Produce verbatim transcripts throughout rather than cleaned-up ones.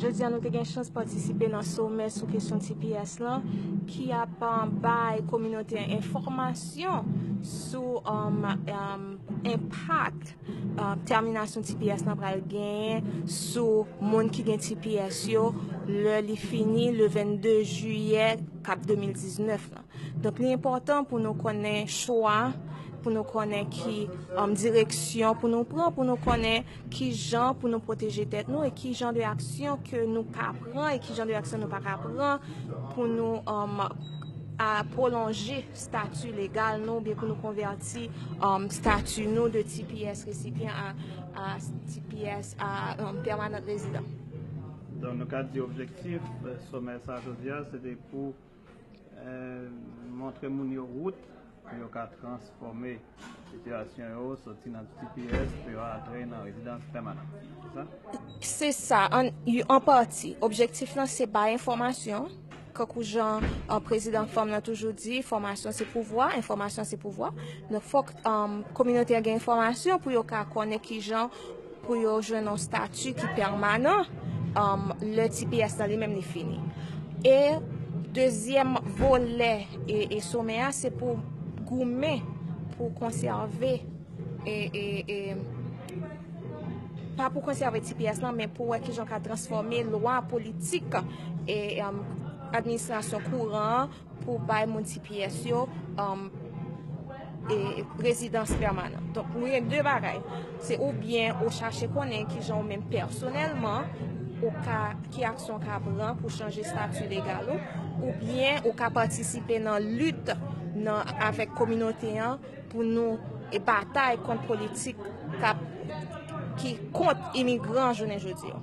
Jodi a, nou te gen chans patisipe nan somè sou kesyon T P S lan, ki ap, um, bay kominote an enfòmasyon sou, um, um, enpak, um, tèminasyon T P S lan pral genyen sou moun ki gen T P S yo lè li fini le vennde jiyè k ap de mil diznèf lan. Donk, li enpòtan pou nou konnen chwa, pou nou konnen ki, um, direksyon pou nou pran, pou nou konnen ki jan pou nou pwoteje tèt nou e ki jan de aksyon ke nou ka pran e ki jan de aksyon nou pa ka pran pou nou, um, a pwolonje stati legal nou oubyen pou nou konvèti, um, stati nou de T P S resipyan a, a T P S a, um, pèmanan rezidan. Donk, nou ka di objektif, eh, somè sa jodi a, se te pou eh, montre moun yo wout pou yo ka transfòme sitiyasyon yo, soti nan T P S pou yo antre nan rezidans pèmanan. Se sa? Se sa, an, y- an pati. Objektif lan se bay enfòmasyon. Kankou jan, eh, prezidan fanm nan toujou di, fòmasyon se pouvwa, enfòmasyon se pouvwa. Donk, fòk, um, kominote a gen enfòmasyon pou yo ka konnen ki jan pou yo jwenn yon stati ki pèmanan, um, lè T P S lan li menm li fini. E dezyèm volè e, e somè a, se pou goumen pou konsève e, e, e, pa pou konsève T P S lan, men pou wè ki jan ka transfòme lwa politik e, um, administrasyon kouran an pou bay moun T P S yo, um, e, rezidans pèmanan. Donk, nou gen de bagay. Se oubyen ou chache konnen ki jan ou menm pèsonèlman, ou ka, ki aksyon ou ka pran pou chanje stati legal ou, oubyen ou ka patisipe nan lit nan, avèk kominote an pou nou, e, batay kont politik k ap, ki kont imigran jounen jodi a.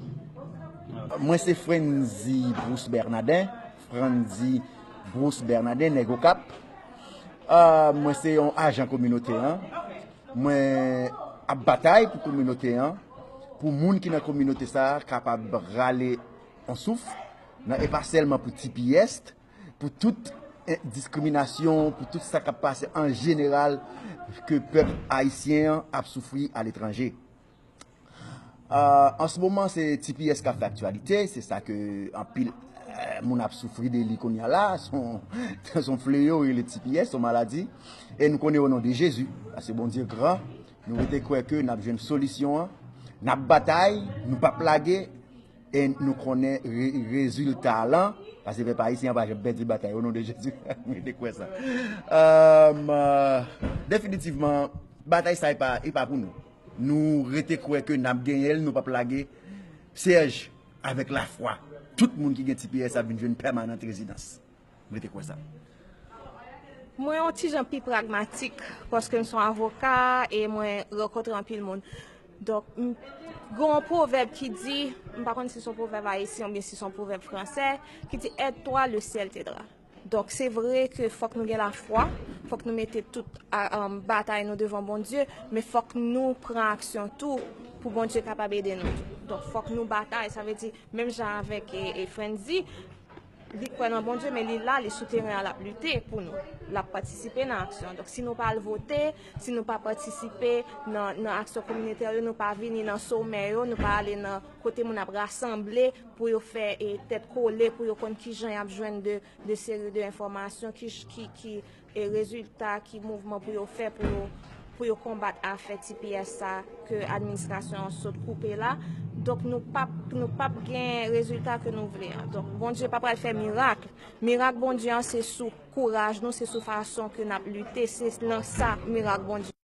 Mwen se Frenzzy Bruce Bernardin, Frenzzy Bruce Bernardin, nèg Okap. Ah, mwen se yon ajan kominote an. Mwen ap batay pou kominote an, pou moun ki nan kominote sa a kapab rale yon souf, nan, e pa sèlman pou T P S, pou tout, eh, diskriminasyon, pou tout sa k ap pase an jeneral ke pèp ayisyen an ap soufri aletranje. Euh, an se moman, se T P S k ap fè aktyalite, se sa ke anpil, euh, moun ap soufri de li kounye a la, se yon, se yon fleyo rele T P S, se yon maladi. E nou konnen o non de Jezi, paske Bondye gran, nou rete kwè ke n ap jwenn solisyon an, n ap batay, nou p ap lage, e nou konnen re-, rezilta lan, paske pèp ayisyen an pa janm pèdi batay, o non de Jezi, nou rete kwè sa. Euh, definitivman, batay sa e pa, e pa pou nou. Nou rete kwè ke n ap genyen l, nou p ap lage. Serge, avèk lafwa, tout moun ki gen T P S ap vin jwenn pèmanant rezidans. M rete kwè sa. Mwen yon ti jan pi pragmatik, paske m se yon avoka e mwen rankontre anpil moun. Donk, m, gen yon pwovèb ki di, m pa konn si se yon pwovèb ayisyen oubyen si se yon pwovèb fransè, ki di, aide-toi, le ciel t'aidera. Donk, se vre ke fòk nou gen lafwa, fòk nou mete tout a, um, batay nou devan Bondye, men fòk nou pran aksyon tou pou Bondye kapab ede nou tou. Donk, fòk nou batay, sa vle di, menm jan avèk, e, e Frenzzy, li kwè nan Bondye, men li la, li sou teren an, l ap lite pou nou. L ap patisipe nan aksyon. Donk, si nou pa al vote, si nou pa patisipe nan, nan aksyon kominotè yo, nou pa vini nan somè yo, nou pa ale nan kote moun ap rasanble pou yo fè, e, tèt kole, pou yo konn ki jan y ap jwenn de de seri de enfòmasyon ki, ki, ki, e rezilta, ki mouvman pou yo fè pou yo, pou yo konbat afè T P S sa ke administrasyon an sot koupe la. Donk, nou p ap, nou p ap gen rezilta ke nou vle an. Donk, Bondye pa pral fè mirak. Mirak Bondye an se sou kouraj nou, se sou fason ke n ap lite, se nan sa mirak Bondye.